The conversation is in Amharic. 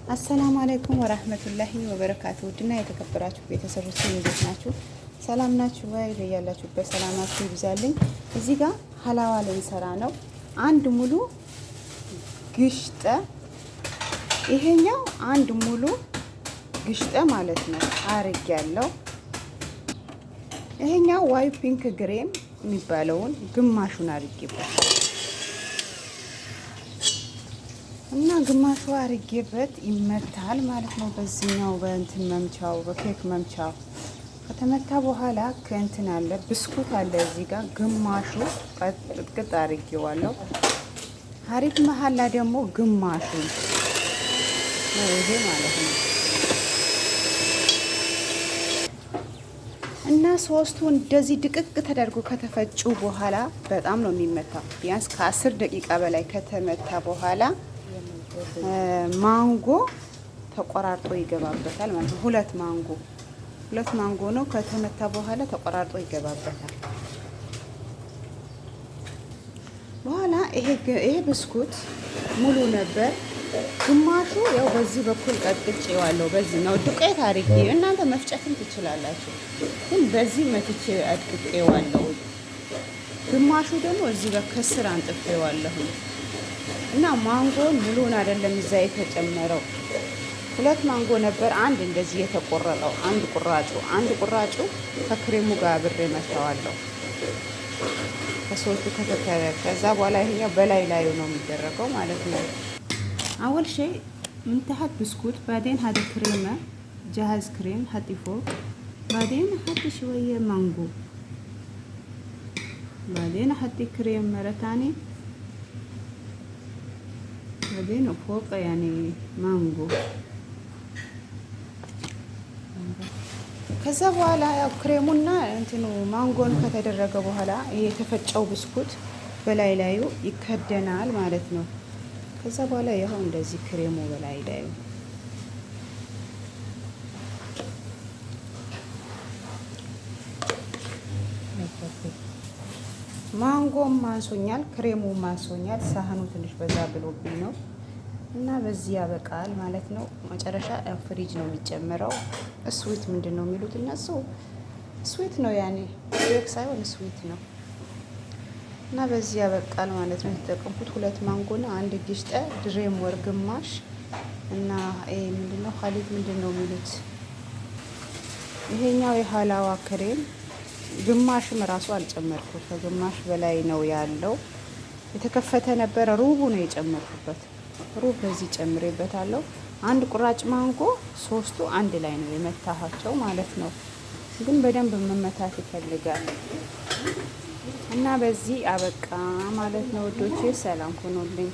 السلام عليكم ورحمة الله وبركاته። ውድና የተከበራችሁ ቤተሰቦች እንዴት ናችሁ? ሰላም ናችሁ ወይ? በያላችሁበት ሰላማችሁ ይብዛልኝ። እዚህ ጋር ሀላዋ ልንሰራ ነው። አንድ ሙሉ قشطة፣ ይሄኛው አንድ ሙሉ قشطة ማለት ነው አርግ ያለው። ይሄኛው whipping cream የሚባለውን ግማሹን አርጌበት እና ግማሹ አርጌበት ይመታል ማለት ነው። በዚህኛው በእንትን መምቻው፣ በኬክ መምቻው ከተመታ በኋላ ከእንትን አለ፣ ብስኩት አለ እዚህ ጋር ግማሹ ቅጥቅጥ አርጌዋለሁ። حليب محلى ደግሞ ግማሹ ነው ይሄ ማለት ነው። እና ሶስቱ እንደዚህ ድቅቅ ተደርጎ ከተፈጩ በኋላ በጣም ነው የሚመታው። ቢያንስ ከ10 ደቂቃ በላይ ከተመታ በኋላ ማንጎ ተቆራርጦ ይገባበታል ማለት ነው። ሁለት ማንጎ፣ ሁለት ማንጎ ነው። ከተመታ በኋላ ተቆራርጦ ይገባበታል። በኋላ ይሄ ብስኩት ሙሉ ነበር። ግማሹ ያው በዚህ በኩል ቀጥቅጬዋለሁ። በዚህ ነው ዱቄት አድርጌ፣ እናንተ መፍጨትም ትችላላችሁ፣ ግን በዚህ መትቼ አድቅቄዋለሁ። ግማሹ ደግሞ እዚህ በከስር አንጥፌዋለሁ። እና ማንጎን ሙሉን አይደለም እዛ የተጨመረው። ሁለት ማንጎ ነበር። አንድ እንደዚህ የተቆረጠው አንድ ቁራጩ፣ አንድ ቁራጩ ከክሬሙ ጋር አብሬ መታዋለሁ። ከሶስቱ ከተከረ ከዛ በኋላ ይሄኛው በላይ ላዩ ነው የሚደረገው ማለት ነው። أول شيء من تحت بسكوت، بعدين هذا كريمة جاهز، كريم حطي فوق، بعدين حطي شوية مانجو، بعدين حطي كريم مرة تانية، بعدين فوق يعني مانجو. ከዛ በኋላ ያው ክሬሙና እንትኑ ማንጎን ከተደረገ በኋላ የተፈጨው ብስኩት በላይ ላዩ ይከደናል ማለት ነው። ከዛ በኋላ ያው እንደዚህ ክሬሙ በላይ ላዩ። ማንጎም አንሶኛል፣ ክሬሙም አንሶኛል። ሳህኑ ትንሽ በዛ ብሎብኝ ነው እና በዚህ ያበቃል ማለት ነው። መጨረሻ ፍሪጅ ነው የሚጨመረው። Sweet ምንድን ነው የሚሉት እነሱ? Sweet ነው፣ ያኔ ኬክ ሳይሆን sweet ነው። እና በዚህ ያበቃል ማለት ነው። የተጠቀምኩት ሁለት ማንጎና አንድ قشطة ድሬም ወር ግማሽ እና ይሄ ምንድነው حليب ምንድን ነው የሚሉት፣ ይሄኛው የ حلاوة ክሬም ግማሽም ራሱ አልጨመርኩት፣ ከግማሽ በላይ ነው ያለው። የተከፈተ ነበረ፣ ሩቡ ነው የጨመርኩበት። ሩብ በዚህ ጨምሬበታለሁ። አንድ ቁራጭ ማንጎ፣ ሶስቱ አንድ ላይ ነው የመታኋቸው ማለት ነው። ግን በደንብ መመታት ይፈልጋል እና በዚህ አበቃ ማለት ነው ውዶቼ። ሰላም ሁኑልኝ።